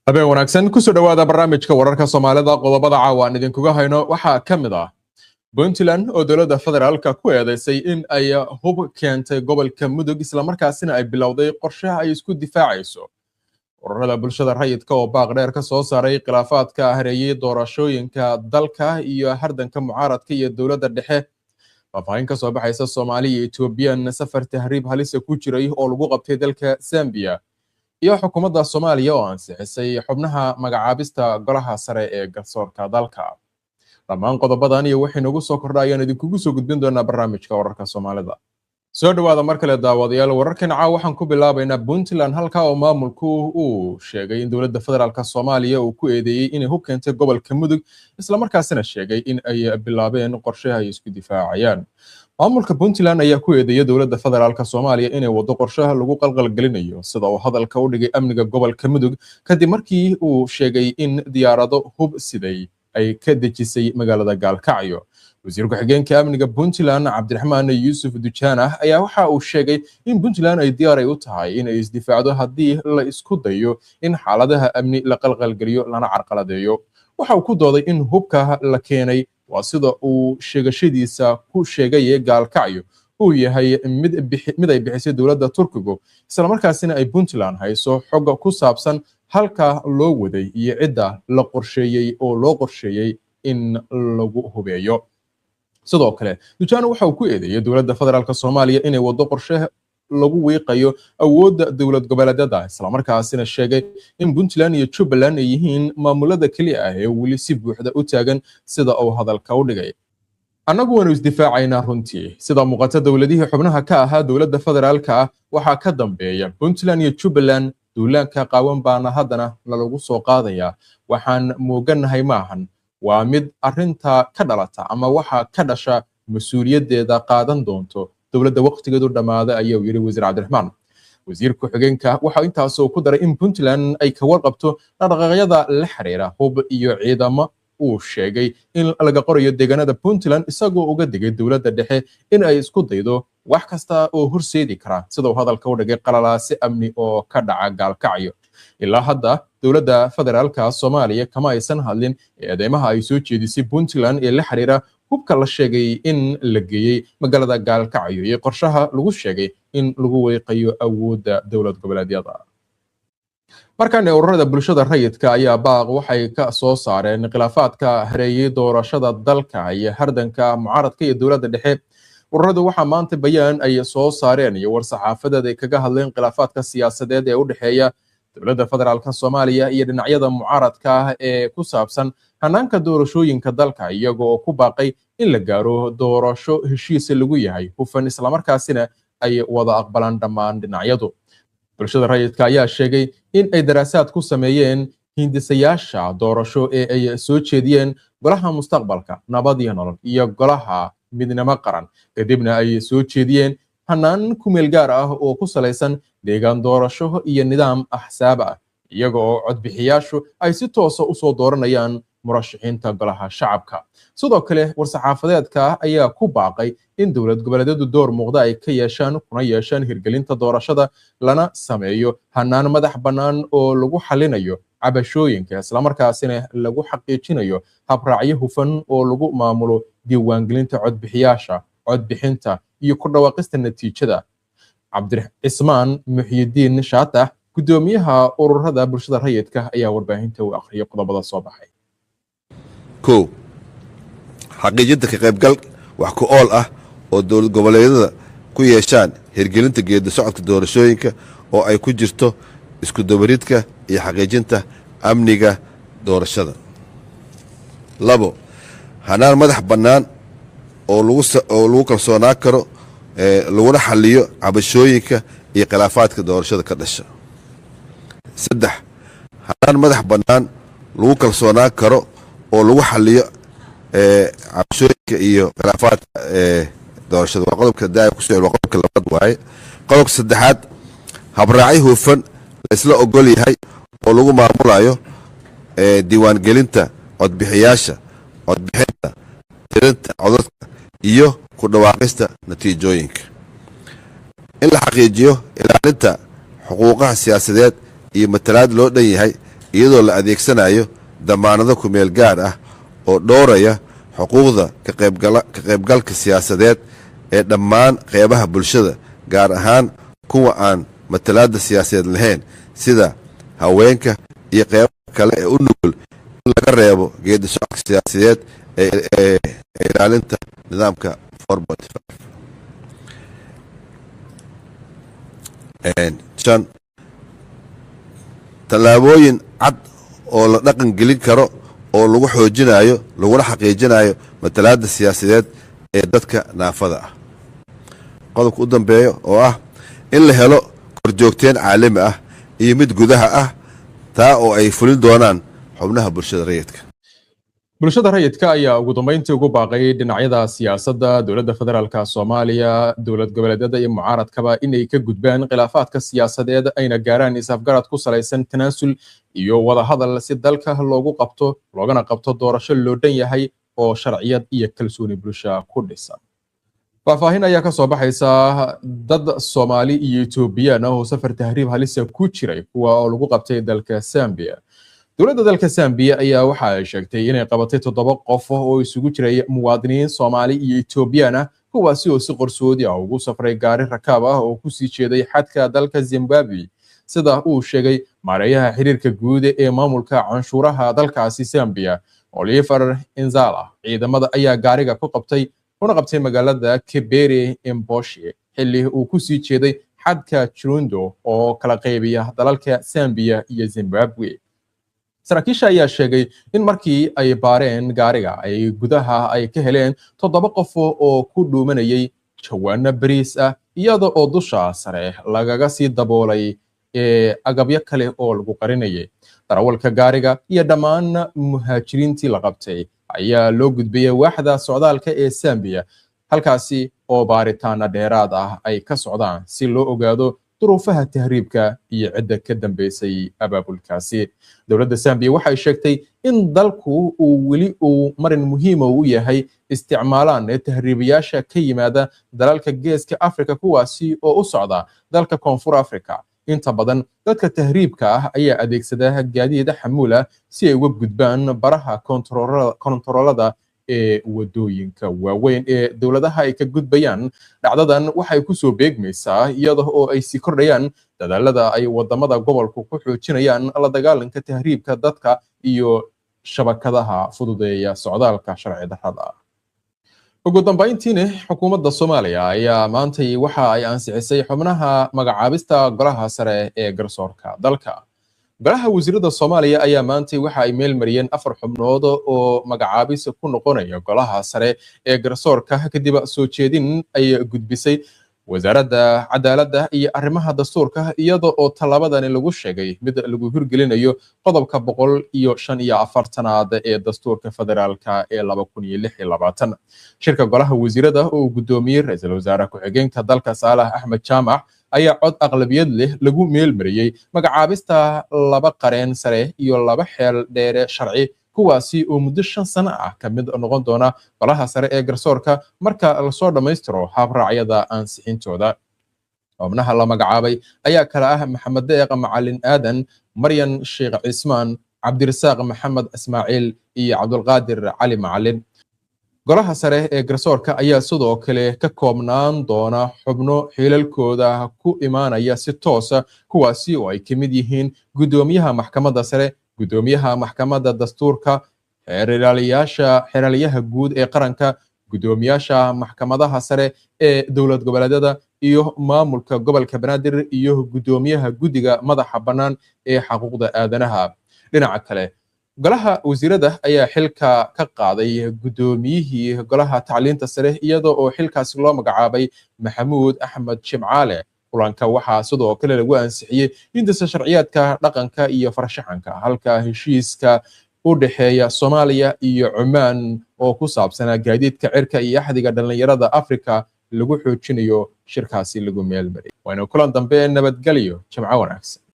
Habeen wanaagsan, kusoo dhowaada barnaamijka wararka Soomaalida. Qodobada caawa aan idinkuga hayno waxaa ka mid ah Puntland oo dowladda federaalka ku eedeysay in ay hub keentay gobolka Mudug, islamarkaasina ay bilowday qorshaha ay isku difaacayso. Ururada bulshada rayidka oo baaq dheer ka soo saaray khilaafaadka hareeyey doorashooyinka dalka iyo hardanka mucaaradka iyo dowladda dhexe. Faahfaahin ka soo baxaysa Soomaali iyo Etoobiyan safar tahriib halisa ku jiray oo lagu qabtay dalka Zambiya, iyo xukuumadda Soomaaliya oo ansixisay xubnaha magacaabista golaha sare ee garsoorka dalka. Dhammaan qodobadan iyo waxay nagu soo kordha ayaan idinkugu soo gudbin doonaa barnaamijka wararka Soomaalida. Soo dhowaada mar kale, daawadayaal. Wararkan caawa waxaan ku bilaabaynaa Puntland, halka oo maamulku uu sheegay in dowladda federaalka Soomaaliya uu ku eedeeyey inay hub keentay gobolka Mudug, islamarkaasina sheegay in ay bilaabeen qorshaha ay isku difaacayaan. Maamulka Puntland ayaa ku eedeeyay dowladda federaalka Soomaaliya inay wado qorshaha lagu qalqalgelinayo, sida uu hadalka u dhigay, amniga gobolka Mudug, kadib markii uu sheegay in diyaarado hub siday ay ka dejisay magaalada Gaalkacyo. Wasiir ku-xigeenka amniga Puntland, Cabdiraxmaan Yuusuf Dujaanah, ayaa waxa uu sheegay in Puntland ay diyaar ay u tahay in ay isdifaacdo haddii la isku dayo in xaaladaha amni la qalqalgeliyo lana carqaladeeyo. Waxa uu ku dooday in hubka la keenay, waa sida uu sheegashadiisa ku sheegay, Gaalkacyo uu yahay mid ay bixisay dowladda Turkigu, islamarkaasina ay Puntland hayso xog ku saabsan halka loo waday iyo cidda la qorsheeyey oo loo qorsheeyey in lagu hubeeyo. Sidoo kale, Dujaano waxa uu ku eedeeyey dowladda federaalka Soomaaliya inay wado qorshe lagu wiiqayo awoodda dowlad goboleedyada, islamarkaasina sheegay in Puntland iyo Jubbaland ay yihiin maamulada keliya ah ee weli si buuxda u taagan, sida uu hadalka u dhigay. Annagu waanu isdifaacaynaa runtii. Sida muuqata, dowladihii xubnaha ka ahaa dowladda federaalka ah waxaa ka dambeeya Puntland iyo Jubbaland. Duulaanka qaawan baana haddana nalagu soo qaadayaa. Waxaan moogannahay maahan, waa mid arrinta ka dhalata ama waxa ka dhasha mas-uuliyaddeeda qaadan doonto dowladda waqtigeedu dhammaaday, ayuu yidhi wasiir Cabdiraxmaan. Wasiir ku-xigeenka waxa intaasoo ku daray in Puntland ay ka warqabto dhaqdhaqaaqyada la xiriira hub iyo ciidamo uu sheegay in laga qorayo deegaanada Puntland, isagoo uga digay dowladda dhexe in ay isku daydo wax kasta oo horseedi kara, sida uu hadalka u dhigay, qalalaase amni oo ka dhaca Gaalkacyo. Ilaa hadda dowladda federaalka Soomaaliya kama aysan hadlin eedeymaha ay soo jeedisay Puntland ee la xiriira hubka la sheegay in la geeyey magaalada Gaalkacyo iyo qorshaha lagu sheegay in lagu weeqayo awoodda dowlad goboleedyada. Markan, ururada bulshada rayidka ayaa baaq waxay ka soo saareen khilaafaadka hareeyey doorashada dalka iyo hardanka mucaaradka iyo dowladda dhexe. Ururadu waxaa maanta bayaan ay soo saareen iyo war-saxaafadeed ay kaga hadleen khilaafaadka siyaasadeed ee u dhexeeya dowladda federaalka Soomaaliya iyo dhinacyada mucaaradka ah ee ku saabsan hanaanka doorashooyinka dalka, iyaga oo ku baaqay in la gaaro doorasho heshiis lagu yahay, hufan, islamarkaasina ay wada aqbalaan dhammaan dhinacyadu. Bulshada rayidka ayaa sheegay in ay daraasaad ku sameeyeen hindisayaasha doorasho ee ay soo jeediyeen golaha mustaqbalka, Nabad iyo Nolol iyo golaha Midnimo Qaran, kadibna ay soo jeediyeen hanaan kumeel gaar ah oo ku salaysan deegaan doorasho iyo nidaam axsaab ah, iyaga oo codbixiyaashu ay si toosa usoo dooranayaan murashaxiinta golaha shacabka. Sidoo kale, war-saxaafadeedka ayaa ku baaqay in dowlad goboleedyadu door muuqda ay ka yeeshaan kuna yeeshaan hirgelinta doorashada, lana sameeyo hanaan madax bannaan oo lagu xalinayo cabashooyinka, islamarkaasina lagu xaqiijinayo habraacyo hufan oo lagu maamulo diiwaangelinta codbixiyaasha, codbixinta iyo ku dhawaaqista natiijada. Cabdicismaan Muxyidiin Shaatax, guddoomiyaha ururada bulshada rayidka, ayaa warbaahinta u akhriyay qodobada soo baxay. 1, xaqiijinta ka qaybgal wax ku ool ah oo dowlad goboleedyada ku yeeshaan hirgelinta geedi socodka doorashooyinka, oo ay ku jirto isku dubaridka iyo xaqiijinta amniga doorashada. 2, hanaan madax bannaan oo lagu kalsoonaan karo laguna xaliyo cabashooyinka iyo khilaafaadka doorashada ka dhasha. 3, hanaan madax bannaan lagu kalsoonaan karo oo lagu xaliyo cabashooyinka iyo khilaafaadka doorashada waa qodobka daa ku soo, waa qodobka labaad waaye. Qodobka saddexaad, habraacyo hufan la isla ogol yahay oo lagu maamulayo diiwaangelinta codbixiyaasha, codbixinta, tirinta codadka iyo ku dhawaaqista natiijooyinka. In la xaqiijiyo ilaalinta xuquuqaha siyaasadeed iyo matalaad loo dhan yahay. iyadoo la adeegsanayo damaanado kumeel gaar ah oo dhowraya xuquuqda ka qaybgalka siyaasadeed ee dhammaan qeybaha bulshada, gaar ahaan kuwa aan matalaadda siyaasadeed lahayn sida haweenka iyo qeybaha kale ee u nugul in laga reebo geedi socodka siyaasadeed ee ilaalinta nidaamka 4.5. 5, tallaabooyin cad oo la dhaqan gelin karo oo lagu xoojinayo laguna xaqiijinayo matalaadda siyaasadeed ee dadka naafada ah. Qodobka u dambeeya oo ah in la helo korjoogteen caalami ah iyo mid gudaha ah, taa oo ay fulin doonaan xubnaha bulshada rayidka. Bulshada rayidka ayaa ugu dambeyntii ugu baaqay dhinacyada siyaasadda, dowladda federaalka Soomaaliya, dowlad goboleedyada iyo mucaaradkaba inay ka gudbaan khilaafaadka siyaasadeed, ayna gaaraan is-afgarad ku salaysan tanaasul iyo wadahadal si dalka loogu qabto loogana qabto doorasho loo dhan yahay oo sharciyad iyo kalsooni bulsha ku dhisan. Faahfaahin ayaa ka soo baxaysa dad Soomaali iyo Etoobiyaan ah oo safar tahriib halisa ku jiray, kuwa oo lagu qabtay dalka Zambia. Dowladda dalka Zambia ayaa waxa ay sheegtay inay qabatay 7 qof oo isugu jiray muwaadiniin Soomaali iyo Etoobiyaan ah, kuwaasi oo si qarsoodi ah ugu safray gaari rakaab ah oo kusii jeeday xadka dalka Zimbabwe, sida uu sheegay maareeyaha xiriirka guud ee maamulka canshuuraha dalkaasi Zambia, Oliver Inzala. Ciidamada ayaa gaariga ku qabtay kuna qabtay magaalada Kibere Imboshi xilli uu kusii jeeday xadka Chirundo oo kala qaybiya dalalka Zambia iyo Zimbabwe. Saraakiisha ayaa sheegay in markii ay baareen gaariga ay gudaha ay ka heleen 7 qof oo ku dhuumanayay jawaano bariis ah, iyada oo dusha sare lagaga sii daboolay ee agabyo kale oo lagu qarinayay. Darawalka gaariga iyo dhammaan muhaajiriintii la qabtay ayaa loo gudbiyey waaxda socdaalka ee Zambia, halkaasi oo baaritaana dheeraad ah ay ka socdaan si loo ogaado duruufaha tahriibka iyo cidda ka dambeysay abaabulkaasi. Dowladda Zambia waxay sheegtay in dalku uu weli uu marin muhiima u yahay isticmaalaan tahriibayaasha ka yimaada dalalka Geeska Afrika, kuwaasi oo u socda dalka Koonfur Afrika. Inta badan dadka tahriibka ah ayaa adeegsada gaadiid xamuul ah si ay uga gudbaan baraha kontaroolada ee wadooyinka waaweyn ee dowladaha ay ka gudbayaan. Dhacdadan waxay kusoo beegmaysaa iyada oo ay sii kordhayaan dadaalada ay wadamada gobolku ku xoojinayaan la dagaalanka tahriibka dadka iyo shabakadaha fududeeya socdaalka sharci darrada. Ugu dambeyntiina, xukuumadda Soomaaliya ayaa maantay waxa ay ansixisay xubnaha magacaabista golaha sare ee garsoorka dalka. Golaha wasiirada Soomaaliya ayaa maantay waxa ay meel mariyeen 4 xubnood oo magacaabis ku noqonaya golaha sare ee garsoorka, kadib soo jeedin ay gudbisay wasaaradda cadaaladda iyo arrimaha dastuurka, iyada oo tallaabadani lagu sheegay mid lagu hirgelinayo qodobka 145aad ee dastuurka federaalka ee 2026. Shirka golaha wasiirada oo uu guddoomiyey ra-iisul wasaare ku-xigeenka dalka Saalax Axmed Jaamac ayaa cod aqlabiyad leh lagu meel mariyey magacaabista 2 qareen sare iyo 2 xeel dheere sharci, kuwaasi oo muddo 5 sano ah ka mid noqon doona golaha sare ee garsoorka marka lasoo dhammaystiro habraacyada ansixintooda. Xubnaha la magacaabay ayaa kala ah Maxamed Deeq Macalin Aadan, Maryan Sheekh Cismaan, Cabdirasaaq Maxamed Ismaaciil iyo Cabdulqaadir Cali Macalin. Golaha sare ee garsoorka ayaa sidoo kale ka koobnaan doona xubno xilalkooda ku imaanaya si toosa, kuwaasi oo ay ka mid yihiin guddoomiyaha maxkamadda sare, guddoomiyaha maxkamadda dastuurka, xeeralayaasha, xeeralayaha guud ee qaranka, guddoomiyaasha maxkamadaha sare ee dowlad goboleedyada iyo maamulka gobolka Banaadir, iyo guddoomiyaha guddiga madaxa bannaan ee xuquuqda aadanaha. Dhinaca kale, golaha wasiirada ayaa xilka ka qaaday guddoomiyihii golaha tacliinta sare, iyada oo xilkaasi loo magacaabay Maxamuud Axmed Jimcaale. Kulanka waxaa sidoo kale lagu ansixiyey hindisa sharciyaadka dhaqanka iyo farshaxanka, halka heshiiska u dhexeeya Soomaaliya iyo Cumaan oo ku saabsanaa gaadiidka cirka iyo axdiga dhallinyarada Afrika lagu xoojinayo shirkaasi lagu meelmariyay. Waana kulan dambe, nabadgelyo, jimco wanaagsan.